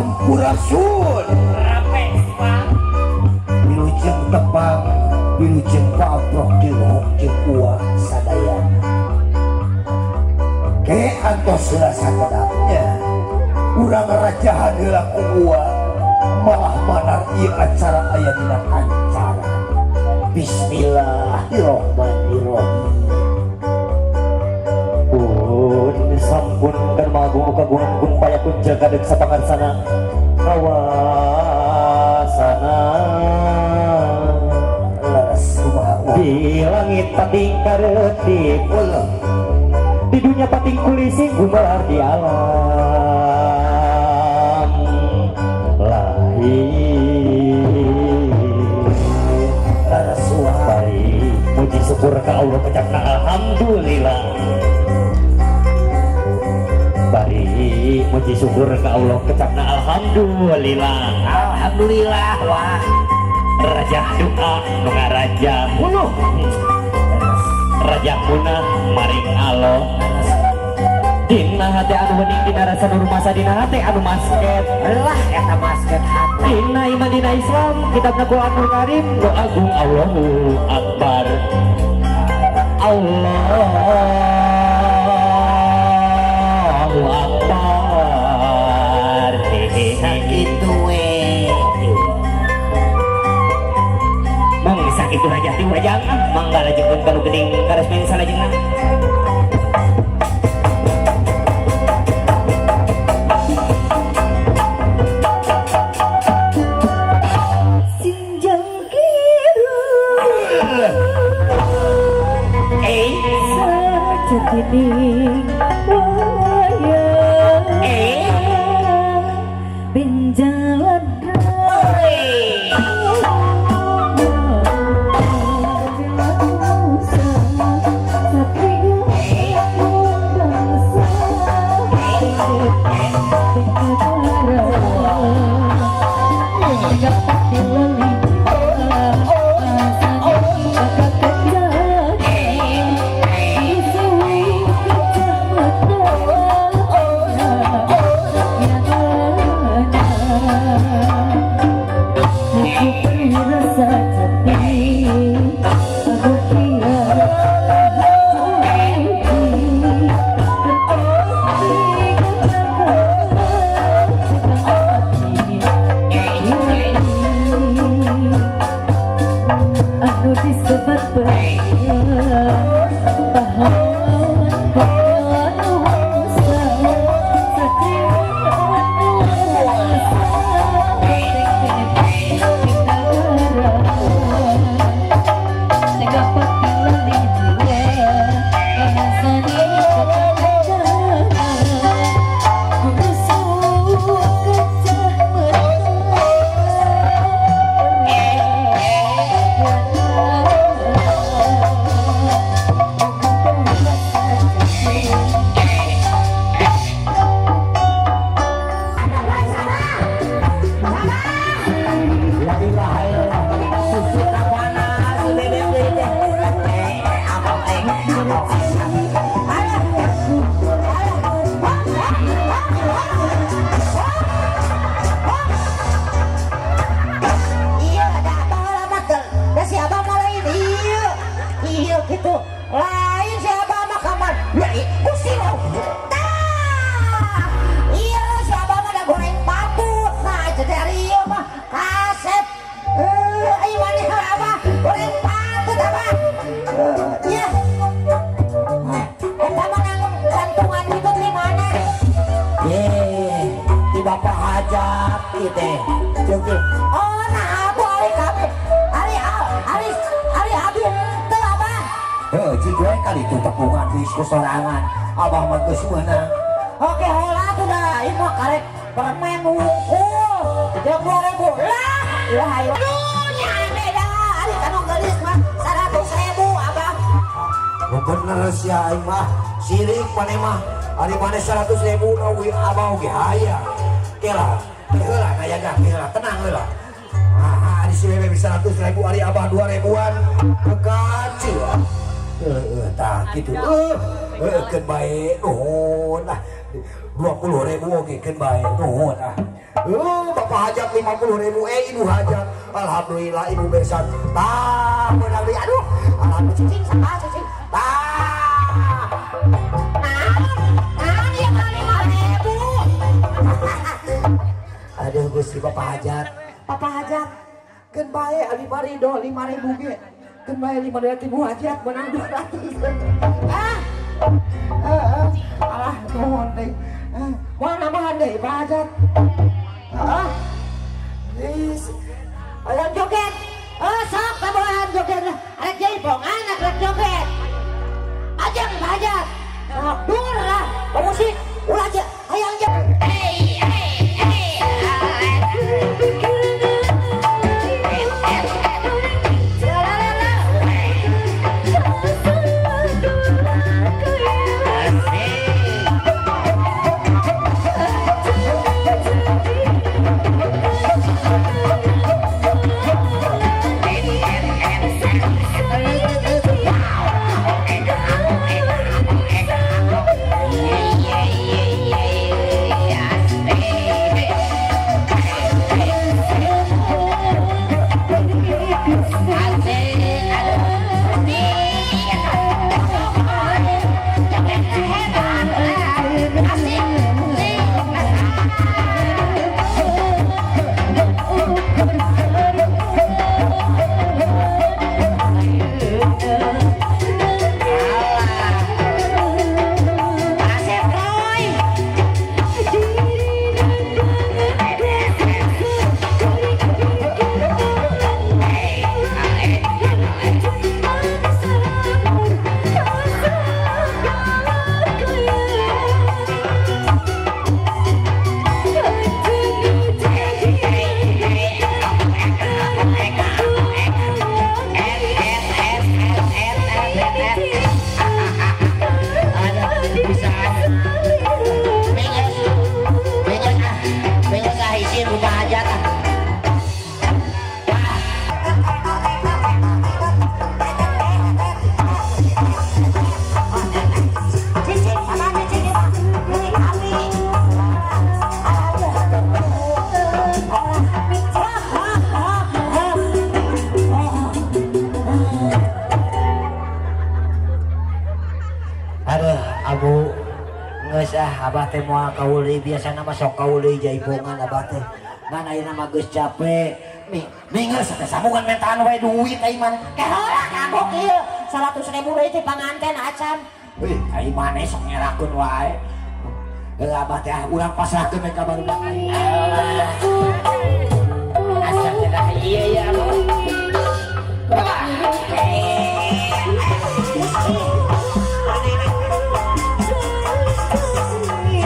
Sampurasun. Rampes, Pak. Wilujeng tepang, wilujeng paproh dilok jeung uang sadayana. Ke antos heula sakedapnya. Urang rajahan heula ku uang. Malah manar ieu acara aya dina kancara. Bismillahirrahmanirrahim. Pun sampun karma agung kagungan kun payakun jaga dek sapangarsana kawasana. Leres kumaha uang. Di langit pating kareutip, Ulah. di dunia pating kulisi gumelar di alam lahir. Leres uang. Bari muji syukur ka Allah kecapna alhamdulillah. Bari muji syukur ka Allah kecapna alhamdulillah. Alhamdulillah, wah. Raja doa nu ngaraja. Uluh. Raja munah maring Allah. Dina hate anu wening, dina rasa nu rumasa, dina hate anu masket. Lah, eta basket hati. Dina iman, dina Islam, kitabna Quranul Karim, nu agung Allahu Akbar, Allahu Akbar. Hehehe. Sakitu we. Mong sakitu raja ti wajang ah, mangga lajengkeun ka nu geuning karesmen salajengna. Sinjang kidul. Eh. Sajatining wayang. Eh. Benjalan. Oi. Rasa jati aku anu disebat pahlawan pahlawan satria anu negara segapat lali jiwa bahasane kekancana gurusuk gajah mata. La ilaha illallah. Susu panas bebe teh. Eh, abang eh, abang. Iya, dah baheula mah teu. Da si Abah mah lain ieu. Ieu kitu. Lain si Abah mah kamar. Ya, Gusti lo. Tah. Iya, si Abah mah da goreng patut. Nah, jadi ari ieu mah kasep. Eh, ayo maneh Abah goreng patut Abah. Eh, iya. Eta mah nang gantungan gitu di mana? Ye, di bapak hajat ieu teh. Jeung teh. Oh, nah, aku ari kami. Ari ari ari abi henteu Abah. Heuh, cik we kali itu tepungan geus ku sorangan. Abah mah geus meunang. Oke, heula tuh dah. Ieu mah karek permen wungkul. Jeung 2000. Lah, lah ayo. Aduh, nyane dah. Ari kanu geulis mah 100.000 Abah. Nu bener sia aing mah. Sirik maneh mah. Ari maneh 100.000 na we abah oge hayang. Kela, heula nayaga, heula tenang heula. Ah, ari si Bebe 100.000, ari abah 2.000-an. Kekacil. Heeh, tah kitu. Heuh, keun bae nuhun ah. 20.000 oge keun bae nuhun ah. Bapak hajat 50.000, ibu hajat. Alhamdulillah ibu besan. Tah meunang deui, aduh. Alhamdulillah Cicing saha cicing? Tah. Naon? Naon ieu mah 5.000? Aduh Gusti Bapak hajat. Bapak hajat. Keun bae abi barido 5.000 ge. Keun bae 5.000 ibu hajat meunang 200. Ah. Heeh. Alah nuhun deui. Moal nambahan deui Pak Hajat. Heeh. Is. Hayang joget. Oh, sok kabohan joget lah. Arek jaipongan arek joget. Ajeng Pak Hajat. Sok dur lah. Pemusik ulah aja hayang joget. Hey hey hey. La la la la. Asep Roy. Cicing sama cicing mah. Milik kami. Hop hop hop hop. Aduh, Abu geus ah abah teh moal kauli, biasana mah sok kauli jaipongan abah teh. Ngan ayeuna mah geus capek. Mi geus teh sambungan mentaan wae duit ai mana. Keheula kagok ieu 100.000 deui teh panganten acan. Wih, ai maneh sok ngerakeun wae. Heuh abah teh ah urang pasrahkeun we ka barudak aing. Alah. Asa cenah ieu ya Abu.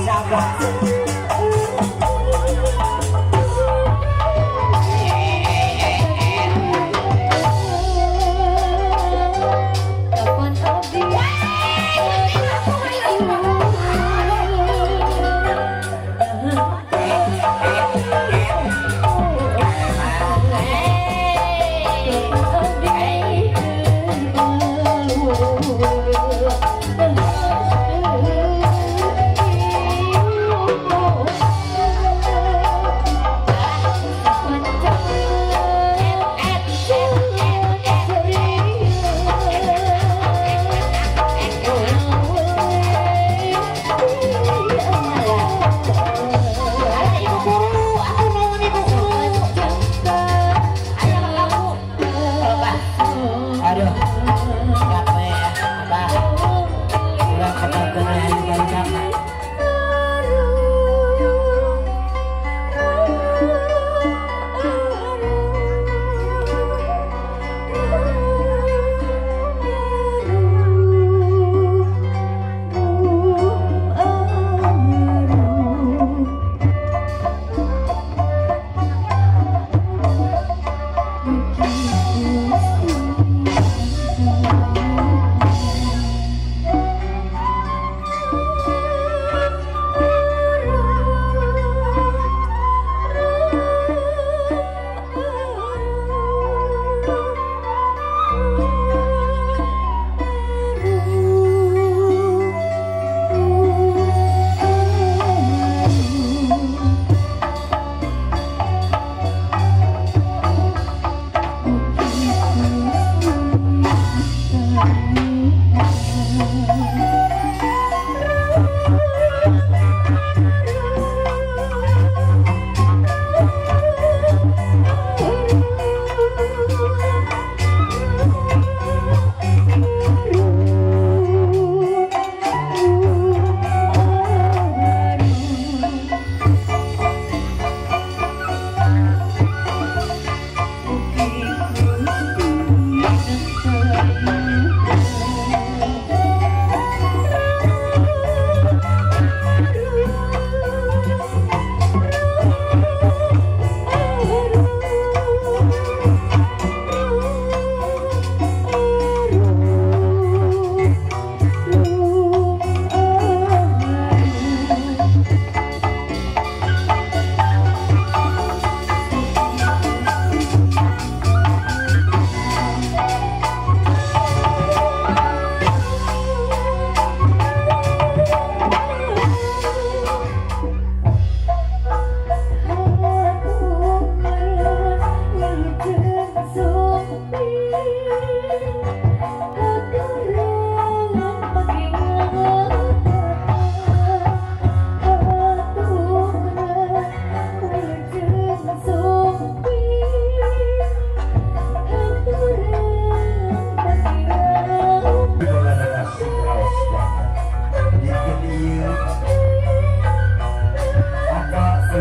Sabar. Kapan abdi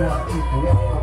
Dua ibu.